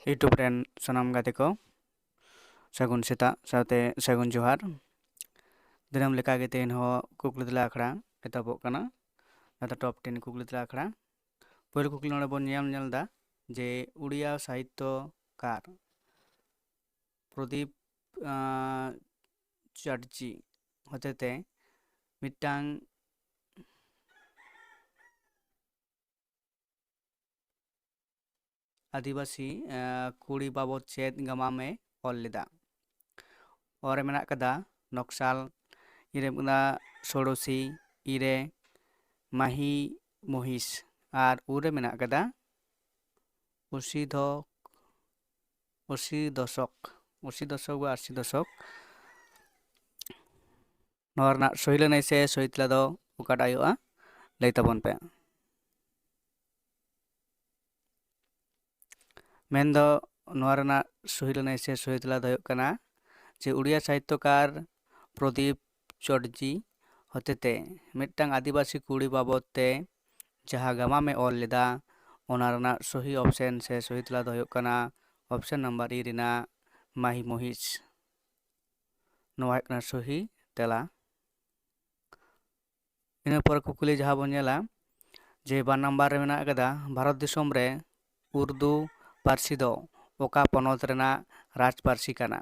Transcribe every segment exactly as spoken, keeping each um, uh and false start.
YouTube ᱨᱮᱱ ᱥᱟᱱᱟᱢ ᱜᱟᱛᱮ ᱠᱚ, ᱥᱟᱹᱜᱩᱱ ᱥᱮᱛᱟᱜ ᱥᱟᱶᱛᱮ ᱥᱟᱹᱜᱩᱱ ᱡᱚᱦᱟᱨ᱾ ᱫᱤᱱᱟᱹᱢ ᱞᱮᱠᱟᱜᱮ ᱛᱮᱦᱮᱧ ᱦᱚᱸ ᱠᱩᱠᱞᱤ ᱛᱮᱞᱟ ᱟᱠᱷᱲᱟ ᱮᱛᱚᱦᱚᱵᱚᱜ ᱠᱟᱱᱟ᱾ ᱱᱚᱣᱟ ᱫᱚ ᱴᱚᱯ ᱴᱮᱱ ᱠᱩᱠᱞᱤ ᱛᱮᱞᱟ ᱟᱠᱷᱲᱟ᱾ ᱯᱳᱭᱞᱳ ᱠᱩᱠᱞᱤ ᱱᱚᱰᱮ ᱵᱚᱱ ᱧᱮᱞ, ᱧᱮᱞ ᱮᱫᱟ ᱡᱮ ᱩᱲᱤᱭᱟ ᱥᱟᱦᱤᱛᱛᱚᱠᱟᱨ ᱯᱨᱚᱫᱤᱯ, ᱟᱸ, ᱪᱟᱴᱡᱤ ᱦᱚᱛᱮᱛᱮ ᱢᱤᱫᱴᱟᱝ ᱟᱹᱫᱤᱵᱟᱹᱥᱤ, ᱟᱸ, ᱠᱩᱲᱤ ᱵᱟᱵᱚᱫ ᱪᱮᱫ ᱜᱟᱢᱟᱢᱮ ᱚᱞ ᱞᱮᱫᱟ? ᱚ ᱨᱮ ᱢᱮᱱᱟᱜ ᱠᱟᱫᱟ ᱱᱚᱠᱥᱟᱞ, ᱤ ᱨᱮ ᱢᱮᱱᱟᱜ ᱠᱟᱫᱟ ᱥᱳᱲᱳᱥᱤ, ᱤ ᱨᱮ ᱢᱟᱦᱤ ᱢᱚᱦᱤᱥ, ᱟᱨ ᱩ ᱨᱮ ᱢᱮᱱᱟᱜ ᱠᱟᱫᱟ ᱚᱥᱤ ᱫᱷᱚᱠ, ᱚᱥᱤ ᱫᱚᱥᱚᱠ, ᱚᱥᱤ ᱫᱚᱥᱚᱠ ᱵᱟ ᱟᱥᱤ ᱫᱚᱥᱚᱠ᱾ ᱱᱚᱣᱟ ᱨᱮᱱᱟᱜ ᱥᱚᱦᱤ ᱞᱟᱹᱱᱟᱹᱭ ᱥᱮ ᱥᱚᱦᱤ ᱛᱮᱞᱟ ᱫᱚ ᱚᱠᱟᱴᱟᱜ ᱦᱩᱭᱩᱜᱼᱟ? ᱞᱟᱹᱭ ᱛᱟᱵᱚᱱ ᱯᱮ᱾ ᱢᱮᱱᱫᱚ ᱱᱚᱣᱟ ᱨᱮᱱᱟᱜ ᱥᱚᱦᱤ ᱞᱟᱹᱱᱟᱹᱭ ᱥᱮ ᱥᱚᱦᱤ ᱛᱮᱞᱟ ᱫᱚ ᱦᱩᱭᱩᱜ ᱠᱟᱱᱟ ᱡᱮ ᱩᱲᱤᱭᱟ ᱥᱟᱦᱤᱛᱛᱚᱠᱟᱨ ᱯᱨᱚᱫᱤᱯ ᱪᱚᱴᱡᱤ ᱦᱚᱛᱮᱛᱮ ᱢᱤᱫᱴᱟᱝ ᱟᱹᱫᱤᱵᱟᱹᱥᱤ ᱠᱩᱲᱤ ᱵᱟᱵᱚᱫ ᱛᱮ ᱡᱟᱦᱟᱸ ᱜᱟᱢᱟᱢᱮ ᱚᱞ ᱞᱮᱫᱟ, ᱚᱱᱟ ᱨᱮᱱᱟᱜ ᱥᱚᱦᱤ ᱚᱯᱥᱮᱱ ᱥᱮ ᱥᱚᱦᱤ ᱛᱮᱞᱟ ᱫᱚ ᱦᱩᱭᱩᱜ ᱠᱟᱱᱟ ᱚᱯᱥᱮᱱ ᱱᱟᱢᱵᱟᱨ ᱤ ᱨᱮᱱᱟᱜ ᱢᱟᱦᱤ ᱢᱚᱦᱤᱥ᱾ ᱱᱚᱣᱟ ᱦᱩᱭᱩᱜ ᱠᱟᱱᱟ ᱥᱚᱦᱤ ᱛᱮᱞᱟ᱾ ᱤᱱᱟᱹ ᱯᱚᱨ ᱠᱩᱠᱞᱤ ᱡᱟᱦᱟᱸ ᱵᱚᱱ ᱧᱮᱞᱟ, ᱡᱮ ᱵᱟᱨ ᱱᱟᱢᱵᱟᱨ ᱨᱮ ᱢᱮᱱᱟᱜ ᱟᱠᱟᱫᱟ, ᱵᱷᱟᱨᱚᱛ ᱫᱤᱥᱚᱢ ᱨᱮ ᱩᱨᱫᱩ ᱯᱟᱹᱨᱥᱤ ᱫᱚ ᱚᱠᱟ ᱯᱚᱱᱚᱛ ᱨᱮᱱᱟᱜ ᱨᱟᱡᱽ ᱯᱟᱹᱨᱥᱤ ᱠᱟᱱᱟ?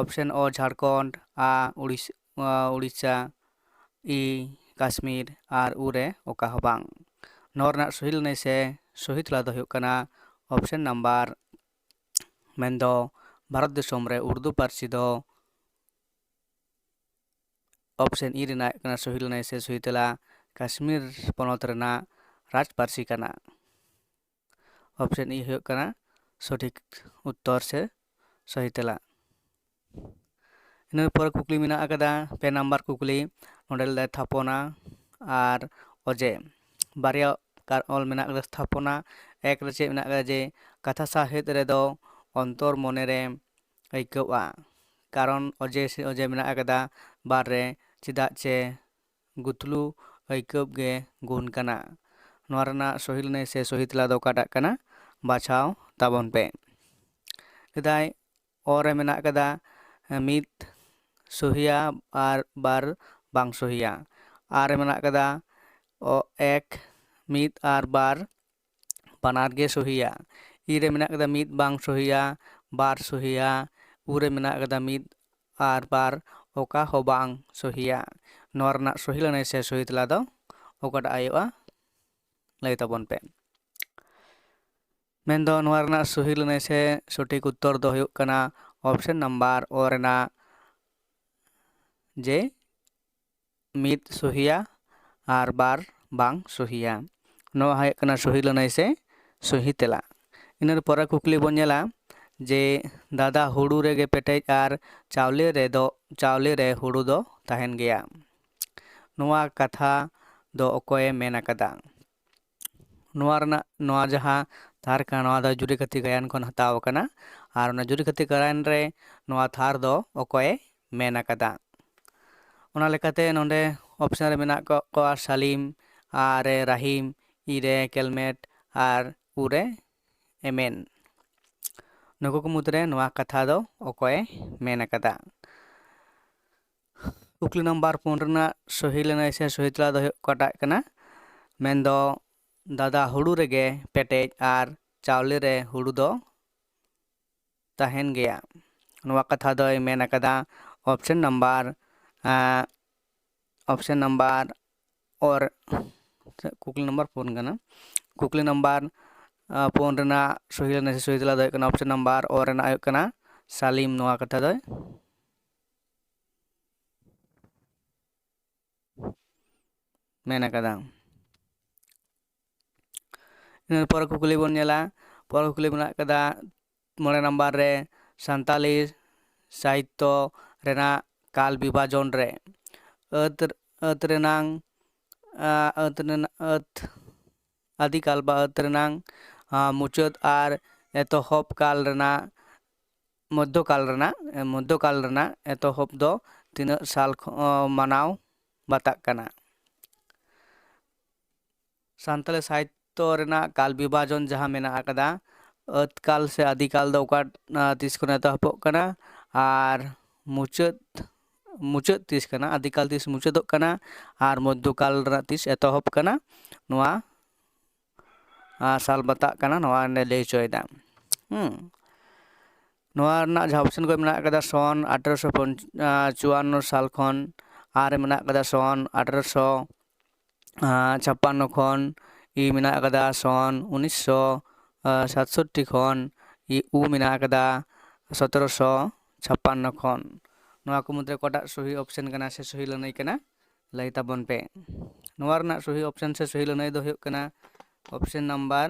ᱚᱯᱥᱮᱱ ᱚ ᱡᱷᱟᱲᱠᱷᱚᱸᱰ, ᱟ ᱩᱲᱤᱥ-, ᱟ, ᱩᱲᱤᱥᱥᱟ, ᱤ ᱠᱟᱥᱢᱤᱨ, ᱟᱨ ᱩ ᱨᱮ ᱚᱠᱟ ᱦᱚᱸ ᱵᱟᱝ᱾ ᱱᱚᱣᱟ ᱨᱮᱱᱟᱜ ᱥᱚᱦᱤ ᱞᱟᱹᱱᱟᱹᱭ ᱥᱮ ᱥᱚᱦᱤ ᱛᱮᱞᱟ ᱫᱚ ᱦᱩᱭᱩᱜ ᱠᱟᱱᱟ ᱚᱯᱥᱮᱱ ᱱᱟᱢᱵᱟᱨ, ᱢᱮᱱᱫᱚ ᱵᱷᱟᱨᱚᱛ ᱫᱤᱥᱚᱢ ᱨᱮ ᱩᱨᱫᱩ ᱯᱟᱹᱨᱥᱤ ᱫᱚ ᱚᱯᱥᱮᱱ ᱤ ᱨᱮᱱᱟᱜ ᱦᱩᱭᱩᱜ ᱠᱟᱱᱟ ᱥᱚᱦᱤ ᱞᱟᱹᱱᱟᱹᱭ ᱥᱮ ᱥᱚᱦᱤ ᱛᱮᱞᱟ, ᱠᱟᱥᱢᱤᱨ ᱯᱚᱱᱚᱛ ᱨᱮᱱᱟᱜ ᱨᱟᱡᱽ ᱯᱟᱹᱨᱥᱤ ᱠᱟᱱᱟ᱾ ᱚᱯᱥᱮᱱ ᱤ ᱦᱩᱭᱩᱜ ᱠᱟᱱᱟ ᱥᱚᱴᱷᱤᱠ ᱩᱛᱛᱚᱨ ᱥᱮ ᱥᱚᱦᱤ ᱛᱮᱞᱟ᱾ ᱤᱱᱟᱹ ᱯᱚᱨᱮ ᱠᱩᱠᱞᱤ ᱢᱮᱱᱟᱜ ᱟᱠᱟᱫᱟ, ᱯᱮ ᱱᱟᱢᱵᱟᱨ ᱠᱩᱠᱞᱤ, ᱱᱚᱰᱮ ᱞᱟᱹᱭᱫᱟᱭ ᱛᱷᱟᱯᱚᱱᱟ ᱟᱨ ᱚᱡᱮ᱾ ᱵᱟᱨᱭᱟ ᱠᱟᱨ-, ᱚᱞ ᱢᱮᱱᱟᱜ ᱟᱠᱟᱫᱟ ᱛᱷᱟᱯᱚᱱᱟ᱾ ᱮᱠ ᱨᱮ ᱪᱮᱫ ᱢᱮᱱᱟᱜ ᱟᱠᱟᱫᱟ? ᱡᱮ ᱠᱟᱛᱷᱟ ᱥᱟᱶᱦᱮᱫ ᱨᱮᱫᱚ ᱚᱱᱛᱚᱨ ᱢᱚᱱᱮᱨᱮ ᱟᱹᱭᱠᱟᱹᱣᱼᱟ᱾ ᱠᱟᱨᱚᱱ ᱚᱡᱮ ᱥᱮ ᱚᱡᱮ ᱢᱮᱱᱟᱜ ᱟᱠᱟᱫᱟ᱾ ᱵᱟᱨ ᱨᱮ ᱪᱮᱫᱟᱜ ᱪᱮ ᱜᱩᱛᱞᱩ ᱟᱹᱭᱠᱟᱹᱣ ᱜᱮ ᱜᱩᱱ ᱠᱟᱱᱟ᱾ ᱱᱚᱣᱟ ᱨᱮᱱᱟᱜ ᱥᱚᱦᱤ ᱞᱟᱹᱱᱟᱹᱭ ᱥᱮ ᱥᱚᱦᱤ ᱛᱮᱞᱟ ᱫᱚ ᱚᱠᱟᱴᱟᱜ ᱠᱟᱱᱟ? ᱵᱟᱪᱷᱟᱣ ᱛᱟᱵᱚᱱ ᱯᱮ᱾ ᱞᱟᱹᱭᱫᱟᱭ, ᱚ ᱨᱮ ᱢᱮᱱᱟᱜ ᱠᱟᱫᱟ ᱢᱤᱫ ᱥᱩᱦᱤᱭᱟ ᱟᱨ ᱵᱟᱨ ᱵᱟᱝ ᱥᱩᱦᱤᱭᱟ᱾ ᱟ ᱨᱮ ᱢᱮᱱᱟᱜ ᱠᱟᱫᱟ ᱚ ᱮᱠ, ᱢᱤᱫ ᱟᱨ ᱵᱟᱨ ᱵᱟᱱᱟᱨ ᱜᱮ ᱥᱩᱦᱤᱭᱟ᱾ ᱤ ᱨᱮ ᱢᱮᱱᱟᱜ ᱠᱟᱫᱟ ᱢᱤᱫ ᱵᱟᱝ ᱥᱩᱦᱤᱭᱟ, ᱵᱟᱨ ᱥᱩᱦᱤᱭᱟ᱾ ᱩ ᱨᱮ ᱢᱮᱱᱟᱜ ᱠᱟᱫᱟ ᱢᱤᱫ ᱟᱨ ᱵᱟᱨ, ᱚᱠᱟ ᱦᱚᱸ ᱵᱟᱝ ᱥᱩᱦᱤᱭᱟ᱾ ᱱᱚᱣᱟ ᱨᱮᱱᱟᱜ ᱥᱩᱦᱤ ᱞᱟᱹᱱᱟᱹᱭ ᱥᱮ ᱥᱩᱦᱤ ᱛᱮᱞᱟ ᱫᱚ ᱚᱠᱟᱴᱟᱜ ᱦᱩᱭᱩᱜᱼᱟ? ᱞᱟᱹᱭ ᱛᱟᱵᱚᱱ ᱯᱮ᱾ ᱢᱮᱱᱫᱚ ᱱᱚᱣᱟ ᱨᱮᱱᱟᱜ ᱥᱩᱦᱤ ᱞᱟᱹᱱᱟᱹᱭ ᱥᱮ ᱥᱚᱴᱷᱤᱠ ᱩᱛᱛᱚᱨ ᱫᱚ ᱦᱩᱭᱩᱜ ᱠᱟᱱᱟ option number ᱚ ᱨᱮᱱᱟᱜ ᱡᱮ ᱢᱤᱫ ᱥᱩᱦᱤᱭᱟ ᱟᱨ ᱵᱟᱨ ᱵᱟᱝ ᱥᱩᱦᱤᱭᱟ᱾ ᱱᱚᱣᱟ ᱦᱩᱭᱩᱜ ᱠᱟᱱᱟ ᱥᱩᱦᱤ ᱞᱟᱹᱱᱟᱹᱭ ᱥᱮ ᱥᱩᱦᱤ ᱛᱮᱞᱟ᱾ ᱤᱱᱟᱹ ᱯᱚᱨᱮ ᱠᱩᱠᱞᱤ ᱵᱚᱱ ᱧᱮᱞᱟ ᱡᱮ ᱫᱟᱫᱟ ᱦᱩᱲᱩ ᱨᱮᱜᱮ ᱯᱮᱴᱮᱡ ᱟᱨ ᱪᱟᱣᱞᱮ ᱨᱮᱫᱚ, ᱪᱟᱣᱞᱮ ᱨᱮ ᱦᱩᱲᱩ ᱫᱚ ᱛᱟᱦᱮᱱ ᱜᱮᱭᱟ᱾ ᱱᱚᱣᱟ ᱠᱟᱛᱷᱟ ᱫᱚ ᱚᱠᱚᱭᱮ ᱢᱮᱱ ᱟᱠᱟᱫᱟ? ᱱᱚᱣᱟ ᱨᱮᱱᱟᱜ, ᱱᱚᱣᱟ ᱡᱟᱦᱟᱸ ᱛᱷᱟᱨ ᱠᱟᱱᱟ, ᱱᱚᱣᱟ ᱫᱚ ᱡᱩᱨᱤ ᱠᱟᱹᱛᱷᱤ ᱜᱟᱭᱟᱱ ᱠᱷᱚᱱ ᱦᱟᱛᱟᱣ ᱟᱠᱟᱱᱟ᱾ ᱟᱨ ᱚᱱᱟ ᱡᱩᱨᱤ ᱠᱟᱹᱛᱷᱤ ᱜᱟᱭᱟᱱ ᱨᱮ ᱱᱚᱣᱟ ᱛᱷᱟᱨ ᱫᱚ ᱚᱠᱚᱭᱮ ᱢᱮᱱ ᱟᱠᱟᱫᱟ? ᱚᱱᱟ ᱞᱮᱠᱟᱛᱮ ᱱᱚᱰᱮ option ᱨᱮ ᱢᱮᱱᱟᱜ ᱠᱟᱜ ᱠᱚᱣᱟ ᱥᱟᱞᱤᱢ, ᱟᱨ ᱨᱮ ᱨᱟᱦᱤᱢ, ᱤ ᱨᱮ ᱠᱮᱞᱢᱮᱴ ᱟᱨ ᱩ ᱨᱮ ᱮᱢᱮᱱ᱾ ᱱᱩᱠᱩ ᱠᱚ ᱢᱩᱫᱽᱨᱮ ᱱᱚᱣᱟ ᱠᱟᱛᱷᱟ ᱫᱚ ᱚᱠᱚᱭᱮ ᱢᱮᱱ ᱟᱠᱟᱫᱟ? ᱠᱩᱠᱞᱤ ᱱᱟᱢᱵᱟᱨ ᱯᱩᱱ ᱨᱮᱱᱟᱜ ᱥᱚᱦᱤ ᱞᱟᱹᱱᱟᱹᱭ ᱥᱮ ᱥᱚᱦᱤ ᱛᱮᱞᱟ ᱫᱚ ᱦᱩᱭᱩᱜ ᱚᱠᱟᱴᱟᱜ ᱠᱟᱱᱟ? ᱢᱮᱱᱫᱚ ᱫᱟᱫᱟ ᱦᱩᱲᱩ ᱨᱮᱜᱮ ᱯᱮᱴᱮᱡ ᱟᱨ ᱪᱟᱣᱞᱮ ᱨᱮ ᱦᱩᱲᱩ ᱫᱚ ᱛᱟᱦᱮᱱ ᱜᱮᱭᱟ᱾ ᱱᱚᱣᱟ ᱠᱟᱛᱷᱟ ᱫᱚᱭ ᱢᱮᱱ ᱟᱠᱟᱫᱟ option number, ᱟᱸ, option number ᱚᱨ, ᱠᱩᱠᱞᱤ ᱱᱟᱢᱵᱟᱨ ᱯᱩᱱ ᱠᱟᱱᱟ᱾ ᱠᱩᱠᱞᱤ ᱱᱟᱢᱵᱟᱨ, ᱟᱸ, ᱯᱩᱱ ᱨᱮᱱᱟᱜ ᱥᱚᱦᱤ ᱞᱟᱹᱱᱟᱹᱭ ᱥᱮ ᱥᱚᱦᱤ ᱛᱮᱞᱟ ᱫᱚ ᱦᱩᱭᱩᱜ ᱠᱟᱱᱟ option number ᱚ ᱨᱮᱱᱟᱜ ᱦᱩᱭᱩᱜ ᱠᱟᱱᱟ ᱥᱟᱞᱤᱢ᱾ ᱱᱚᱣᱟ ᱠᱟᱛᱷᱟ ᱫᱚᱭ ᱢᱮᱱ ᱟᱠᱟᱫᱟ᱾ ᱤᱱᱟᱹ ᱯᱚᱨᱮ ᱠᱩᱠᱞᱤ ᱵᱚᱱ ᱧᱮᱞᱟ᱾ ᱯᱚᱨᱮ ᱠᱩᱠᱞᱤ ᱢᱮᱱᱟᱜ ᱟᱠᱟᱫᱟ ᱢᱚᱬᱮ ᱱᱟᱢᱵᱟᱨ ᱨᱮ, ᱥᱟᱱᱛᱟᱞᱤ ᱥᱟᱦᱤᱛᱛᱚ ᱨᱮᱱᱟᱜ ᱠᱟᱞ ᱵᱤᱵᱷᱟᱡᱚᱱ ᱨᱮ ᱟᱹᱛ, ᱟᱹᱛ ᱨᱮᱱᱟᱝ, ᱟ, ᱟᱹᱛ ᱨᱮᱱᱟᱜ, ᱟᱹᱛ, ᱟᱹᱫᱤᱠᱟᱞ ᱵᱟ ᱟᱹᱛ ᱨᱮᱱᱟᱝ, ᱟ, ᱢᱩᱪᱟᱹᱫ ᱟᱨ ᱮᱛᱚᱦᱚᱵ ᱠᱟᱞ ᱨᱮᱱᱟᱜ, ᱢᱚᱫᱽᱫᱷᱚᱠᱟᱞ ᱨᱮᱱᱟᱜ, ᱮ, ᱢᱚᱫᱽᱫᱷᱚᱠᱟᱞ ᱨᱮᱱᱟᱜ ᱮᱛᱚᱦᱚᱵ ᱫᱚ ᱛᱤᱱᱟᱹᱜ ᱥᱟᱞ ᱠᱷᱚ-, ᱚ, ᱢᱟᱱᱟᱣ ᱵᱟᱛᱟᱜ ᱠᱟᱱᱟ? ᱥᱟᱱᱛᱟᱲᱤ ᱥᱟᱦᱤᱛᱛᱚ ᱨᱮᱱᱟᱜ ᱠᱟᱞ ᱵᱤᱵᱷᱟᱡᱚᱱ ᱡᱟᱦᱟᱸ ᱢᱮᱱᱟᱜ ᱟᱠᱟᱫᱟ, ᱟᱹᱛᱠᱟᱞ ᱥᱮ ᱟᱫᱤᱠᱟᱞ ᱫᱚ ᱚᱠᱟ, ᱟᱸ, ᱛᱤᱥ ᱠᱷᱚᱱ ᱮᱛᱚᱦᱚᱵᱚᱜ ᱠᱟᱱᱟ ᱟᱨ ᱢᱩᱪᱟᱹᱫ, ᱢᱩᱪᱟᱹᱫ ᱛᱤᱥ ᱠᱟᱱᱟ, ᱟᱫᱤᱠᱟᱞ ᱛᱤᱥ ᱢᱩᱪᱟᱹᱫᱚᱜ ᱠᱟᱱᱟ ᱟᱨ ᱢᱚᱫᱽᱫᱷᱚᱠᱟᱞ ᱨᱮᱱᱟᱜ ᱛᱤᱥ ᱮᱛᱚᱦᱚᱵ ᱠᱟᱱᱟ, ᱱᱚᱣᱟ, ᱟᱸ, ᱥᱟᱞ ᱵᱟᱛᱟᱜ ᱠᱟᱱᱟ, ᱱᱚᱣᱟ ᱞᱮ ᱞᱟᱹᱭ ᱦᱚᱪᱚᱭᱮᱫᱟ᱾ ᱦᱩᱸ᱾ ᱱᱚᱣᱟ ᱨᱮᱱᱟᱜ ᱡᱟᱦᱟᱸ option ᱠᱚ ᱢᱮᱱᱟᱜ ᱟᱠᱟᱫᱟ, ᱥᱚᱱ ᱟᱴᱷᱨᱚᱥᱚ ᱪᱩᱣᱟᱱᱱᱚ ᱥᱟᱞ ᱠᱷᱚᱱ, ᱟᱨ ᱢᱮᱱᱟᱜ ᱟᱠᱟᱫᱟ ᱥᱚᱱ ᱟᱴᱷᱨᱚᱥᱚ ᱟᱸ, ᱪᱷᱟᱯᱟᱱᱱᱚ ᱠᱷᱚᱱ, ᱤ ᱢᱮᱱᱟᱜ ᱟᱠᱟᱫᱟ ᱥᱚᱱ ᱩᱱᱤᱥᱥᱚ ᱥᱟᱛᱥᱚᱴᱴᱤ ᱠᱷᱚᱱ, ᱤ ᱩ ᱢᱮᱱᱟᱜ ᱟᱠᱟᱫᱟ ᱥᱚᱛᱨᱚᱥᱚ ᱪᱷᱟᱯᱟᱱᱱᱚ ᱠᱷᱚᱱ᱾ ᱱᱚᱣᱟ ᱠᱚ ᱢᱩᱫᱽᱨᱮ ᱚᱠᱟᱴᱟᱜ ᱥᱚᱦᱤ option ᱠᱟᱱᱟ ᱥᱮ ᱥᱚᱦᱤ ᱞᱟᱹᱱᱟᱹᱭ ᱠᱟᱱᱟ, ᱞᱟᱹᱭ ᱛᱟᱵᱚᱱ ᱯᱮ᱾ ᱱᱚᱣᱟ ᱨᱮᱱᱟᱜ ᱥᱚᱦᱤ option ᱥᱮ ᱥᱚᱦᱤ ᱞᱟᱹᱱᱟᱹᱭ ᱫᱚ ᱦᱩᱭᱩᱜ ᱠᱟᱱᱟ option number,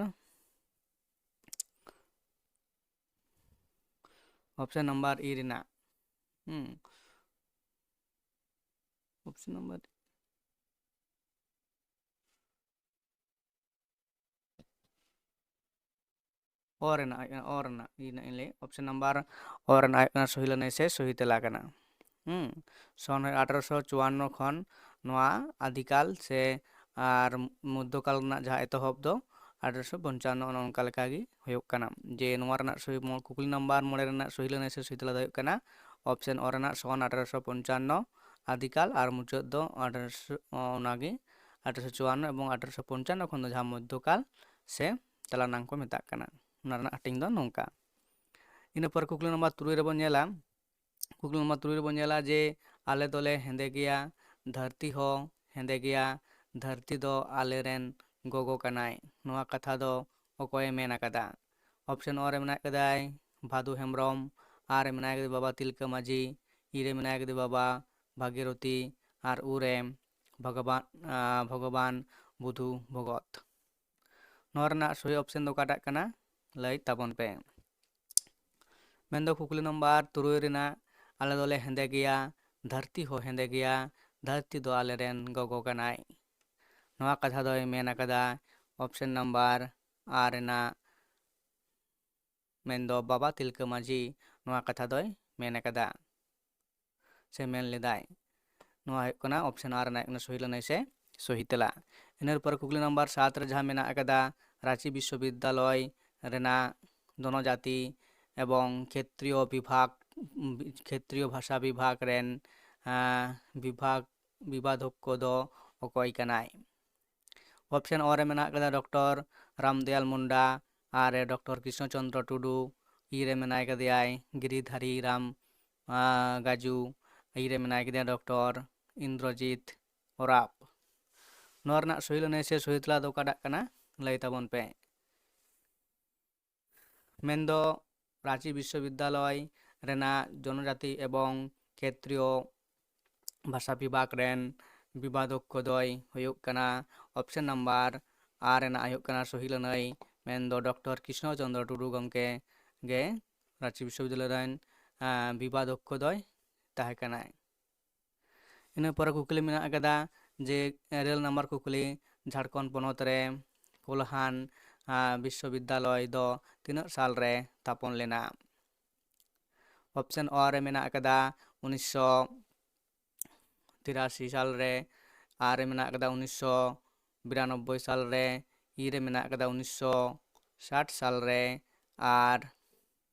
option number E ᱨᱮᱱᱟᱜ᱾ ᱦᱩᱸ᱾ Option number ᱚ ᱨᱮᱱᱟᱜ ᱦᱩᱭᱩᱜ ᱠᱟᱱᱟ, ᱚ ᱨᱮᱱᱟᱜ, ᱤ ᱨᱮᱱᱟᱜ ᱤᱧ ᱞᱟᱹᱭ, option number ᱚ ᱨᱮᱱᱟᱜ ᱦᱩᱭᱩᱜ ᱠᱟᱱᱟ ᱥᱚᱦᱤ ᱞᱟᱹᱱᱟᱹᱭ ᱥᱮ ᱥᱚᱦᱤ ᱛᱮᱞᱟ ᱠᱟᱱᱟ᱾ ᱦᱩᱸ, ᱥᱚᱱ ᱦᱩᱭᱩᱜ ᱟᱴᱷᱨᱚᱥᱚ ᱪᱩᱣᱟᱱᱱᱚ ᱠᱷᱚᱱ ᱱᱚᱣᱟ ᱟᱫᱤᱠᱟᱞ ᱥᱮ ᱟᱨ ᱢᱚᱫᱽᱫᱷᱚᱠᱟᱞ ᱨᱮᱱᱟᱜ ᱡᱟᱦᱟᱸ ᱮᱛᱚᱦᱚᱵ ᱫᱚ ᱟᱴᱷᱨᱚᱥᱚ ᱯᱚᱧᱪᱟᱱᱱᱚ, ᱚᱱᱮ ᱚᱱᱠᱟ ᱞᱮᱠᱟ ᱜᱮ ᱦᱩᱭᱩᱜ ᱠᱟᱱᱟ᱾ ᱡᱮ ᱱᱚᱣᱟ ᱨᱮᱱᱟᱜ ᱥᱚᱦᱤ, ᱢᱚ-, ᱠᱩᱠᱞᱤ ᱱᱟᱢᱵᱟᱨ ᱢᱚᱬᱮ ᱨᱮᱱᱟᱜ ᱥᱚᱦᱤ ᱞᱟᱹᱱᱟᱹᱭ ᱥᱮ ᱥᱚᱦᱤ ᱛᱮᱞᱟ ᱫᱚ ᱦᱩᱭᱩᱜ ᱠᱟᱱᱟ option ᱚ ᱨᱮᱱᱟᱜ ᱥᱚᱱ ᱟᱴᱷᱨᱚᱥᱚ ᱯᱚᱧᱪᱟᱱᱱᱚ ᱟᱫᱤᱠᱟᱞ ᱟᱨ ᱢᱩᱪᱟᱹᱫ ᱫᱚ ᱟᱴᱷᱨᱚᱥᱚ, ᱚᱱᱟᱜᱮ ᱟᱴᱷᱨᱚᱥᱚ ᱪᱩᱣᱟᱱᱱᱚ ᱮᱵᱚᱝ ᱟᱴᱷᱨᱚᱥᱚ ᱯᱚᱧᱪᱟᱱᱱᱚ ᱠᱷᱚᱱ ᱫᱚ ᱡᱟᱦᱟᱸ ᱢᱚᱫᱽᱫᱷᱚᱠᱟᱞ ᱥᱮ ᱛᱟᱞᱟ ᱱᱟᱝ ᱠᱚ ᱢᱮᱛᱟᱜ ᱠᱟᱱᱟ, ᱚᱱᱟ ᱨᱮᱱᱟᱜ ᱦᱟᱹᱴᱤᱧ ᱫᱚ ᱱᱚᱝᱠᱟ᱾ ᱤᱱᱟᱹ ᱯᱚᱨ ᱠᱩᱠᱞᱤ ᱱᱟᱢᱵᱟᱨ ᱛᱩᱨᱩᱭ ᱨᱮᱵᱚᱱ ᱧᱮᱞᱟ, ᱠᱩᱠᱞᱤ ᱱᱟᱢᱵᱟᱨ ᱛᱩᱨᱩᱭ ᱨᱮᱵᱚᱱ ᱧᱮᱞᱟ ᱡᱮ, ᱟᱞᱮ ᱫᱚᱞᱮ ᱦᱮᱸᱫᱮ ᱜᱮᱭᱟ, ᱫᱷᱟᱹᱨᱛᱤ ᱦᱚᱸ ᱦᱮᱸᱫᱮ ᱜᱮᱭᱟ, ᱫᱷᱟᱹᱨᱛᱤ ᱫᱚ ᱟᱞᱮᱨᱮᱱ ᱜᱚᱜᱚ ᱠᱟᱱᱟᱭ᱾ ᱱᱚᱣᱟ ᱠᱟᱛᱷᱟ ᱫᱚ ᱚᱠᱚᱭᱮ ᱢᱮᱱ ᱟᱠᱟᱫᱟ? Option ᱚ ᱨᱮ ᱢᱮᱱᱟᱜ ᱠᱟᱫᱟᱭ ᱵᱷᱟᱫᱩ ᱦᱮᱢᱵᱨᱚᱢ, ᱟᱨ ᱨᱮ ᱢᱮᱱᱟᱭ ᱠᱟᱫᱮ ᱵᱟᱵᱟ ᱛᱤᱞᱠᱟᱹ ᱢᱟᱹᱡᱷᱤ, ᱤ ᱨᱮ ᱢᱮᱱᱟᱭ ᱠᱟᱫᱮ ᱵᱟᱵᱟ ᱵᱷᱟᱜᱤᱨᱚᱛᱤ, ᱟᱨ ᱩ ᱨᱮ ᱵᱷᱚᱜᱚᱵᱟᱱ, ᱟᱸ, ᱵᱷᱚᱜᱚᱵᱟᱱ ᱵᱩᱫᱷᱩ ᱵᱷᱚᱜᱚᱛ᱾ ᱱᱚᱣᱟ ᱨᱮᱱᱟᱜ ᱥᱚᱦᱤ option ᱫᱚ ᱚᱠᱟᱴᱟᱜ ᱠᱟᱱᱟ? ᱞᱟᱹᱭ ᱛᱟᱵᱚᱱ ᱯᱮ᱾ ᱢᱮᱱᱫᱚ ᱠᱩᱠᱞᱤ ᱱᱟᱢᱵᱟᱨ ᱛᱩᱨᱩᱭ ᱨᱮᱱᱟᱜ, ᱟᱞᱮ ᱫᱚᱞᱮ ᱦᱮᱸᱫᱮ ᱜᱮᱭᱟ, ᱫᱷᱟᱹᱨᱛᱤ ᱦᱚᱸ ᱦᱮᱸᱫᱮ ᱜᱮᱭᱟ, ᱫᱷᱟᱹᱨᱛᱤ ᱫᱚ ᱟᱞᱮᱨᱮᱱ ᱜᱚᱜᱚ ᱠᱟᱱᱟᱭ᱾ ᱱᱚᱣᱟ ᱠᱟᱛᱷᱟ ᱫᱚᱭ ᱢᱮᱱ ᱟᱠᱟᱫᱟ option ᱱᱟᱢᱵᱟᱨ ᱟᱨ ᱨᱮᱱᱟᱜ, ᱢᱮᱱᱫᱚ ᱵᱟᱵᱟ ᱛᱤᱞᱠᱟᱹ ᱢᱟᱹᱡᱷᱤ ᱱᱚᱣᱟ ᱠᱟᱛᱷᱟ ᱫᱚᱭ ᱢᱮᱱ ᱟᱠᱟᱫᱟ ᱥᱮ ᱢᱮᱱ ᱞᱮᱫᱟᱭ᱾ ᱱᱚᱣᱟ ᱦᱩᱭᱩᱜ ᱠᱟᱱᱟ option ᱟᱨ ᱨᱮᱱᱟᱜ ᱦᱩᱭᱩᱜ ᱠᱟᱱᱟ ᱥᱚᱦᱤ ᱞᱟᱹᱱᱟᱹᱭ ᱥᱮ ᱥᱚᱦᱤ ᱛᱮᱞᱟ᱾ ᱤᱱᱟᱹ ᱯᱚᱨᱮ ᱠᱩᱠᱞᱤ ᱱᱟᱢᱵᱟᱨ ᱥᱟᱛ ᱨᱮ ᱡᱟᱦᱟᱸ ᱢᱮᱱᱟᱜ ᱟᱠᱟᱫᱟ, ᱨᱟᱸᱪᱤ ᱵᱤᱥᱥᱚᱵᱤᱫᱽᱫᱟᱞᱚᱭ ᱨᱮᱱᱟᱜ ᱡᱚᱱᱚᱡᱟᱛᱤ ᱮᱵᱚᱝ ᱠᱷᱮᱛᱨᱤᱭᱚ ᱵᱤᱵᱷᱟᱜᱽ, ᱠᱷᱮᱛᱨᱤᱭᱚ ᱵᱷᱟᱥᱟ ᱵᱤᱵᱷᱟᱜᱽ ᱨᱮᱱ, ᱟᱸ, ᱵᱤᱵᱷᱟᱜᱽ, ᱵᱤᱵᱟᱫᱷᱚᱠᱠᱚ ᱫᱚ ᱚᱠᱚᱭ ᱠᱟᱱᱟᱭ? ᱚᱯᱥᱮᱱ ᱚ ᱨᱮ ᱢᱮᱱᱟᱜ ᱠᱟᱫᱟ ᱰᱚᱠᱴᱚᱨ ᱨᱟᱢᱫᱚᱭᱟᱞ ᱢᱩᱱᱰᱟ, ᱟᱨ ᱨᱮ ᱰᱚᱠᱴᱚᱨ ᱠᱨᱤᱥᱱᱚ ᱪᱚᱱᱫᱨᱚ ᱴᱩᱰᱩ, ᱤ ᱨᱮ ᱢᱮᱱᱟᱭ ᱠᱟᱫᱮᱭᱟᱭ ᱜᱤᱨᱤᱫᱷᱟᱨᱤ ᱨᱟᱢ, ᱟᱸ, ᱜᱟᱡᱩ, ᱤ ᱨᱮ ᱢᱮᱱᱟᱭ ᱠᱟᱫᱮᱭᱟ ᱰᱚᱠᱴᱚᱨ ᱤᱱᱫᱨᱚᱡᱤᱛ ᱚᱨᱟᱯ᱾ ᱱᱚᱣᱟ ᱨᱮᱱᱟᱜ ᱥᱚᱦᱤ ᱞᱟᱹᱱᱟᱹᱭ ᱥᱮ ᱥᱚᱦᱤ ᱛᱮᱞᱟ ᱫᱚ ᱚᱠᱟᱴᱟᱜ ᱠᱟᱱᱟ? ᱞᱟᱹᱭ ᱛᱟᱵᱚᱱ ᱯᱮ᱾ ᱢᱮᱱᱫᱚ ᱨᱟᱸᱪᱤ ᱵᱤᱥᱥᱚᱵᱤᱫᱽᱫᱟᱞᱚᱭ ᱨᱮᱱᱟᱜ ᱡᱚᱱᱚᱡᱟᱛᱤ ᱮᱵᱚᱝ ᱠᱷᱮᱛᱨᱤᱭᱚ ᱵᱷᱟᱥᱟ ᱵᱤᱵᱷᱟᱜᱽ ᱨᱮᱱ ᱵᱤᱵᱟᱫᱷᱚᱠᱠᱚ ᱫᱚᱭ ᱦᱩᱭᱩᱜ ᱠᱟᱱᱟ ᱚᱯᱥᱮᱱ ᱱᱟᱢᱵᱟᱨ ᱟᱨ ᱨᱮᱱᱟᱜ ᱦᱩᱭᱩᱜ ᱠᱟᱱᱟ ᱥᱚᱦᱤ ᱞᱟᱹᱱᱟᱹᱭ, ᱢᱮᱱᱫᱚ ᱰᱚᱠᱴᱚᱨ ᱠᱨᱤᱥᱱᱚ ᱪᱚᱱᱫᱨᱚ ᱴᱩᱰᱩ ᱜᱚᱢᱠᱮ ᱜᱮ ᱨᱟᱸᱪᱤ ᱵᱤᱥᱥᱚᱵᱤᱫᱽᱫᱟᱞᱚᱭ ᱨᱮᱱ, ᱟᱸ, ᱵᱤᱵᱟᱫᱷᱚᱠᱠᱚ ᱫᱚᱭ ᱛᱟᱦᱮᱸ ᱠᱟᱱᱟᱭ᱾ ᱤᱱᱟᱹ ᱯᱚᱨᱮ ᱠᱩᱠᱞᱤ ᱢᱮᱱᱟᱜ ᱟᱠᱟᱫᱟ ᱡᱮ, ᱨᱮᱞ ᱱᱟᱢᱵᱟᱨ ᱠᱩᱠᱞᱤ, ᱡᱷᱟᱲᱠᱷᱚᱸᱰ ᱯᱚᱱᱚᱛ ᱨᱮ ᱠᱳᱞᱦᱟᱱ, ᱟᱸ, ᱵᱤᱥᱥᱚᱵᱤᱫᱽᱫᱟᱞᱚᱭ ᱫᱚ ᱛᱤᱱᱟᱹᱜ ᱥᱟᱞ ᱨᱮ ᱛᱷᱟᱯᱚᱱ ᱞᱮᱱᱟ? ᱚᱯᱥᱮᱱ ᱚ ᱨᱮ ᱢᱮᱱᱟᱜ ᱟᱠᱟᱫᱟ ᱩᱱᱤᱥᱥᱚ ᱛᱤᱨᱟᱥᱤ ᱥᱟᱞ ᱨᱮ, ᱟᱨ ᱨᱮ ᱢᱮᱱᱟᱜ ᱟᱠᱟᱫᱟ ᱩᱱᱤᱥᱥᱚ ᱵᱤᱨᱟᱱᱚᱵᱵᱳᱭ ᱥᱟᱞ ᱨᱮ, ᱤ ᱨᱮ ᱢᱮᱱᱟᱜ ᱟᱠᱟᱫᱟ ᱩᱱᱤᱥᱥᱚ ᱥᱟᱴ ᱥᱟᱞ ᱨᱮ, ᱟᱨ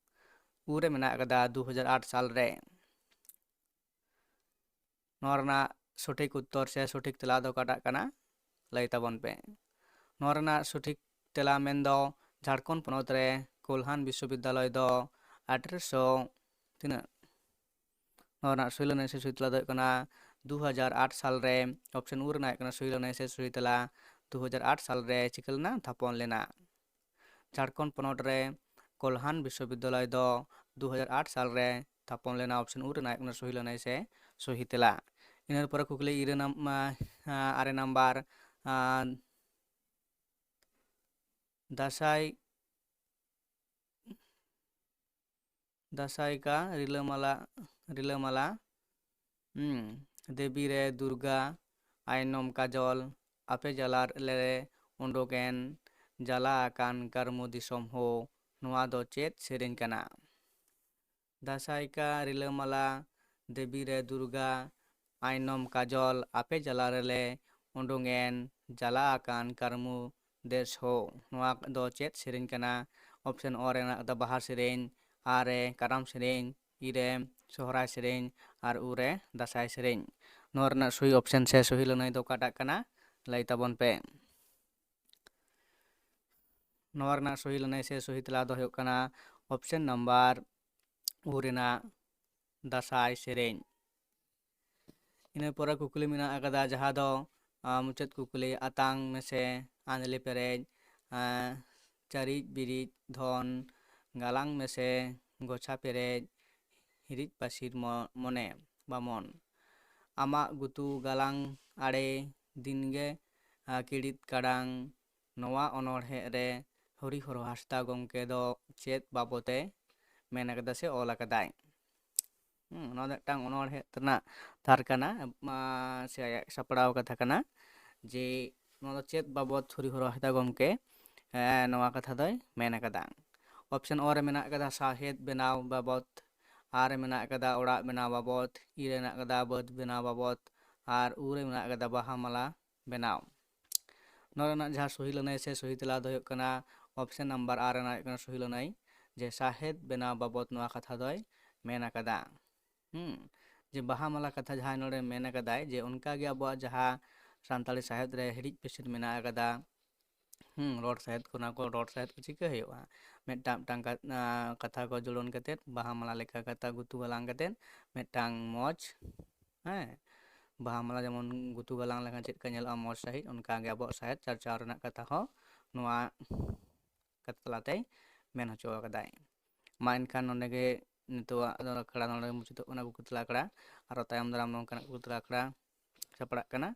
ᱩ ᱨᱮ ᱢᱮᱱᱟᱜ ᱟᱠᱟᱫᱟ ᱫᱩ ᱦᱟᱡᱟᱨ ᱟᱴ ᱥᱟᱞ ᱨᱮ᱾ ᱱᱚᱣᱟ ᱨᱮᱱᱟᱜ ᱥᱚᱴᱷᱤᱠ ᱩᱛᱛᱚᱨ ᱥᱮ ᱥᱚᱴᱷᱤᱠ ᱛᱮᱞᱟ ᱫᱚ ᱚᱠᱟᱴᱟᱜ ᱠᱟᱱᱟ? ᱞᱟᱹᱭ ᱛᱟᱵᱚᱱ ᱯᱮ᱾ ᱱᱚᱣᱟ ᱨᱮᱱᱟᱜ ᱥᱚᱴᱷᱤᱠ ᱛᱮᱞᱟ ᱢᱮᱱᱫᱚ ᱡᱷᱟᱲᱠᱷᱚᱸᱰ ᱯᱚᱱᱚᱛ ᱨᱮ ᱠᱳᱞᱦᱟᱱ ᱵᱤᱥᱥᱚᱵᱤᱫᱽᱫᱟᱞᱚᱭ ᱫᱚ ᱟᱴᱷᱨᱚᱥᱚ ᱛᱤᱱᱟᱹᱜ? ᱱᱚᱣᱟ ᱨᱮᱱᱟᱜ ᱥᱚᱦᱤ ᱞᱟᱹᱱᱟᱹᱭ ᱥᱮ ᱥᱚᱦᱤ ᱛᱮᱞᱟ ᱫᱚ ᱦᱩᱭᱩᱜ ᱠᱟᱱᱟ ᱫᱩ ᱦᱟᱡᱟᱨ ᱟᱴ ᱥᱟᱞ ᱨᱮ᱾ ᱚᱯᱥᱮᱱ ᱩ ᱨᱮᱱᱟᱜ ᱦᱩᱭᱩᱜ ᱠᱟᱱᱟ ᱥᱚᱦᱤ ᱞᱟᱹᱱᱟᱹᱭ ᱥᱮ ᱥᱚᱦᱤ ᱛᱮᱞᱟ ᱫᱩ ᱦᱟᱡᱟᱨ ᱟᱴ ᱥᱟᱞ ᱨᱮ ᱪᱤᱠᱟᱹ ᱞᱮᱱᱟ? ᱛᱷᱟᱯᱚᱱ ᱞᱮᱱᱟ᱾ ᱡᱷᱟᱲᱠᱷᱚᱸᱰ ᱯᱚᱱᱚᱛ ᱨᱮ ᱠᱳᱞᱦᱟᱱ ᱵᱤᱥᱥᱚᱵᱤᱫᱽᱫᱟᱞᱚᱭ ᱫᱚ ᱫᱩ ᱦᱟᱡᱟᱨ ᱟᱴ ᱥᱟᱞ ᱨᱮ ᱛᱷᱟᱯᱚᱱ ᱞᱮᱱᱟ᱾ ᱚᱯᱥᱮᱱ ᱩ ᱨᱮᱱᱟᱜ ᱦᱩᱭᱩᱜ ᱠᱟᱱᱟ ᱥᱚᱦᱤ ᱞᱟᱹᱱᱟᱹᱭ ᱥᱮ ᱥᱚᱦᱤ ᱛᱮᱞᱟ᱾ ᱤᱱᱟᱹ ᱯᱚᱨᱮ ᱠᱩᱠᱞᱤ ᱤᱨᱟᱹ ᱱᱟᱢ-, ᱟᱸ, ᱟᱨᱮ ᱱᱟᱢᱵᱟᱨ, ᱟᱸ, ᱫᱟᱸᱥᱟᱭ, ᱫᱟᱸᱥᱟᱭ ᱠᱟ ᱨᱤᱞᱟᱹᱢᱟᱞᱟ, ᱨᱤᱞᱟᱹᱢᱟᱞᱟ, ᱦᱩᱸ, ᱫᱮᱵᱤ ᱨᱮ ᱫᱩᱨᱜᱟ, ᱟᱭᱱᱚᱢ ᱠᱟᱡᱚᱞ, ᱟᱯᱮ ᱡᱟᱞᱟ ᱞᱮ ᱩᱰᱩᱠ ᱮᱱ, ᱡᱟᱞᱟ ᱟᱠᱟᱱ ᱠᱟᱹᱨᱢᱩ ᱫᱤᱥᱚᱢ ᱦᱳ, ᱱᱚᱣᱟ ᱫᱚ ᱪᱮᱫ ᱥᱮᱨᱮᱧ ᱠᱟᱱᱟ? ᱫᱟᱸᱥᱟᱭ ᱠᱟ ᱨᱤᱞᱟᱹᱢᱟᱞᱟ, ᱫᱮᱵᱤ ᱨᱮ ᱫᱩᱨᱜᱟ, ᱟᱭᱱᱚᱢ ᱠᱟᱡᱚᱞ, ᱟᱯᱮ ᱡᱟᱞᱟ ᱨᱮᱞᱮ ᱩᱰᱩᱝ ᱮᱱ, ᱡᱟᱞᱟ ᱟᱠᱟᱱ ᱠᱟᱹᱨᱢᱩ ᱫᱮᱥ ᱦᱳ᱾ ᱱᱚᱣᱟ ᱫᱚ ᱪᱮᱫ ᱥᱮᱨᱮᱧ ᱠᱟᱱᱟ? ᱚᱯᱥᱮᱱ ᱚ ᱨᱮ ᱢᱮᱱᱟᱜ ᱟᱠᱟᱫᱟ ᱵᱟᱦᱟ ᱥᱮᱨᱮᱧ, ᱟ ᱨᱮ ᱠᱟᱨᱟᱢ ᱥᱮᱨᱮᱧ, ᱤ ᱨᱮ ᱥᱚᱦᱨᱟᱭ ᱥᱮᱨᱮᱧ ᱟᱨ ᱩ ᱨᱮ ᱫᱟᱸᱥᱟᱭ ᱥᱮᱨᱮᱧ᱾ ᱱᱚᱣᱟ ᱨᱮᱱᱟᱜ ᱥᱩᱦᱤ ᱚᱯᱥᱮᱱ ᱥᱮ ᱥᱩᱦᱤ ᱞᱟᱹᱱᱟᱹᱭ ᱫᱚ ᱚᱠᱟᱴᱟᱜ ᱠᱟᱱᱟ? ᱞᱟᱹᱭ ᱛᱟᱵᱚᱱ ᱯᱮ᱾ ᱱᱚᱣᱟ ᱨᱮᱱᱟᱜ ᱥᱩᱦᱤ ᱞᱟᱹᱱᱟᱹᱭ ᱥᱮ ᱥᱩᱦᱤ ᱛᱮᱞᱟ ᱫᱚ ᱦᱩᱭᱩᱜ ᱠᱟᱱᱟ ᱚᱯᱥᱮᱱ ᱱᱟᱢᱵᱟᱨ ᱩ ᱨᱮᱱᱟᱜ ᱫᱟᱸᱥᱟᱭ ᱥᱮᱨᱮᱧ᱾ ᱤᱱᱟᱹ ᱯᱚᱨᱮ ᱠᱩᱠᱞᱤ ᱢᱮᱱᱟᱜ ᱟᱠᱟᱫᱟ, ᱡᱟᱦᱟᱸ ᱫᱚ, ᱟᱸ, ᱢᱩᱪᱟᱹᱫ ᱠᱩᱠᱞᱤ, ᱟᱛᱟᱝ ᱢᱮᱥᱮ ᱟᱸᱫᱽᱞᱮ ᱯᱮᱨᱮᱡ, ᱟᱸ, ᱪᱟᱹᱨᱤᱡ ᱵᱤᱨᱤᱡ ᱫᱷᱚᱱ, ᱜᱟᱞᱟᱝ ᱢᱮᱥᱮ ᱜᱚᱪᱷᱟ ᱯᱮᱨᱮᱡ, ᱦᱤᱨᱤᱡ ᱯᱟᱹᱥᱤᱨ ᱢᱚ-, ᱢᱚᱱᱮ ᱵᱟᱢᱚᱱ᱾ ᱟᱢᱟᱜ ᱜᱩᱛᱩ ᱜᱟᱞᱟᱝ ᱟᱲᱮ ᱫᱤᱱᱜᱮ, ᱟᱸ, ᱠᱤᱲᱤᱫ ᱠᱟᱲᱟᱝ᱾ ᱱᱚᱣᱟ ᱚᱱᱚᱬᱦᱮ ᱨᱮ ᱦᱚᱨᱤᱦᱚᱨ ᱦᱟᱸᱥᱫᱟ ᱜᱚᱢᱠᱮ ᱫᱚ ᱪᱮᱫ ᱵᱟᱵᱚᱛᱮ ᱢᱮᱱ ᱟᱠᱟᱫᱟ ᱥᱮ ᱚᱞ ᱟᱠᱟᱫᱟᱭ? ᱦᱩᱸ, ᱱᱚᱣᱟ ᱫᱚ ᱢᱤᱫᱴᱟᱝ ᱚᱱᱚᱬᱦᱮ ᱨᱮᱱᱟᱜ ᱛᱷᱟᱨ ᱠᱟᱱᱟ, ᱟᱸ, ᱥᱮ ᱟᱭᱟᱜ ᱥᱟᱯᱲᱟᱣ ᱠᱟᱛᱷᱟ ᱠᱟᱱᱟ, ᱡᱮ ᱱᱚᱣᱟ ᱫᱚ ᱪᱮᱫ ᱵᱟᱵᱚᱛ ᱦᱚᱨᱤᱦᱚᱨ ᱦᱟᱸᱥᱫᱟ ᱜᱚᱢᱠᱮ, ᱮᱸ, ᱱᱚᱣᱟ ᱠᱟᱛᱷᱟ ᱫᱚᱭ ᱢᱮᱱ ᱟᱠᱟᱫᱟ? ᱚᱯᱥᱮᱱ ᱚ ᱨᱮ ᱢᱮᱱᱟᱜ ᱟᱠᱟᱫᱟ ᱥᱟᱶᱦᱮᱫ ᱵᱮᱱᱟᱣ ᱵᱟᱵᱚᱛ, ᱟ ᱨᱮ ᱢᱮᱱᱟᱜ ᱟᱠᱟᱫᱟ ᱚᱲᱟᱜ ᱵᱮᱱᱟᱣ ᱵᱟᱵᱚᱛ, ᱤ ᱨᱮ ᱢᱮᱱᱟᱜ ᱟᱠᱟᱫᱟ ᱵᱟᱹᱫᱽ ᱵᱮᱱᱟᱣ ᱵᱟᱵᱚᱛ, ᱟᱨ ᱩ ᱨᱮ ᱢᱮᱱᱟᱜ ᱟᱠᱟᱫᱟ ᱵᱟᱦᱟ ᱢᱟᱞᱟ ᱵᱮᱱᱟᱣ᱾ ᱱᱚᱣᱟ ᱨᱮᱱᱟᱜ ᱡᱟᱦᱟᱸ ᱥᱩᱦᱤ ᱞᱟᱹᱱᱟᱹᱭ ᱥᱮ ᱥᱩᱦᱤ ᱛᱮᱞᱟ ᱫᱚ ᱦᱩᱭᱩᱜ ᱠᱟᱱᱟ ᱚᱯᱥᱮᱱ ᱱᱟᱢᱵᱟᱨ ᱟᱨ ᱨᱮᱱᱟᱜ ᱦᱩᱭᱩᱜ ᱠᱟᱱᱟ ᱥᱩᱦᱤ ᱞᱟᱹᱱᱟᱹᱭ, ᱡᱮ ᱥᱟᱶᱦᱮᱫ ᱵᱮᱱᱟᱣ ᱵᱟᱵᱚᱛ ᱱᱚᱣᱟ ᱠᱟᱛᱷᱟ ᱫᱚᱭ ᱢᱮᱱ ᱟᱠᱟᱫᱟ᱾ ᱦᱩᱸ, ᱡᱮ ᱵᱟᱦᱟ ᱢᱟᱞᱟ ᱠᱟᱛᱷᱟ ᱡᱟᱦᱟᱸᱭ ᱱᱚᱰᱮ ᱢᱮᱱ ᱟᱠᱟᱫᱟᱭ, ᱡᱮ ᱚᱱᱠᱟᱜᱮ ᱟᱵᱚᱣᱟᱜ ᱡᱟᱦᱟᱸ ᱥᱟᱱᱛᱟᱲᱤ ᱥᱟᱶᱦᱮᱫ ᱨᱮ ᱦᱤᱨᱤᱡ ᱯᱟᱹᱥᱤᱨ ᱢᱮᱱᱟᱜ ᱟᱠᱟᱫᱟ, ᱦᱩᱸ, ᱨᱚᱲ ᱥᱟᱶᱦᱮᱫ ᱠᱚ, ᱚᱱᱟ ᱠᱚ ᱨᱚᱲ ᱥᱟᱶᱦᱮᱫ ᱠᱚ ᱪᱤᱠᱟᱹ ᱦᱩᱭᱩᱜᱼᱟ? ᱢᱤᱫᱴᱟᱝ, ᱢᱤᱫᱴᱟᱝ ᱠᱟ-, ᱟᱸ, ᱠᱟᱛᱷᱟ ᱠᱚ ᱡᱩᱲᱟᱹᱱ ᱠᱟᱛᱮᱫ, ᱵᱟᱦᱟ ᱢᱟᱞᱟ ᱞᱮᱠᱟ ᱠᱟᱛᱷᱟ ᱜᱩᱛᱩ ᱜᱟᱞᱟᱝ ᱠᱟᱛᱮᱫ, ᱢᱤᱫᱴᱟᱝ ᱢᱚᱡᱽ, ᱦᱮᱸ, ᱵᱟᱦᱟ ᱢᱟᱞᱟ ᱡᱮᱢᱚᱱ ᱜᱩᱛᱩ ᱜᱟᱞᱟᱝ ᱞᱮᱠᱷᱟᱱ ᱪᱮᱫ ᱞᱮᱠᱟ ᱧᱮᱞᱚᱜᱼᱟ ᱢᱚᱡᱽ ᱥᱟᱺᱦᱤᱡ, ᱚᱱᱠᱟᱜᱮ ᱟᱵᱚᱣᱟᱜ ᱥᱟᱶᱦᱮᱫ ᱪᱟᱨᱪᱟᱣ ᱨᱮᱱᱟᱜ ᱠᱟᱛᱷᱟ ᱦᱚᱸ ᱱᱚᱣᱟ ᱠᱟᱛᱷᱟ ᱛᱟᱞᱟᱛᱮᱭ ᱢᱮᱱ ᱦᱚᱪᱚ ᱟᱠᱟᱫᱟᱭ᱾ ᱢᱟ ᱮᱱᱠᱷᱟᱱ ᱱᱚᱰᱮ ᱜᱮ ᱱᱤᱛᱚᱜᱟᱜ ᱫᱚ ᱟᱠᱷᱲᱟ ᱱᱚᱰᱮ ᱜᱮ ᱢᱩᱪᱟᱹᱫᱚᱜ ᱠᱟᱱᱟ, ᱠᱩᱠᱞᱤ ᱛᱮᱞᱟ ᱟᱠᱷᱲᱟ᱾ ᱟᱨᱚ ᱛᱟᱭᱚᱢ ᱫᱟᱨᱟᱢ ᱱᱚᱝᱠᱟᱱᱟᱜ ᱠᱩᱠᱞᱤ ᱛᱮᱞᱟ ᱟᱠᱷᱲᱟ ᱥᱟᱯᱲᱟᱜ ᱠᱟᱱᱟ,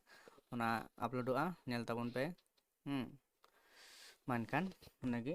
ᱚᱱᱟ ᱟᱯᱞᱳᱰᱚᱜᱼᱟ, ᱧᱮᱞ ᱛᱟᱵᱚᱱ ᱯᱮ᱾ ᱦᱩᱸ, ᱢᱟ ᱮᱱᱠᱷᱟᱱ ᱱᱚᱰᱮ ᱜᱮ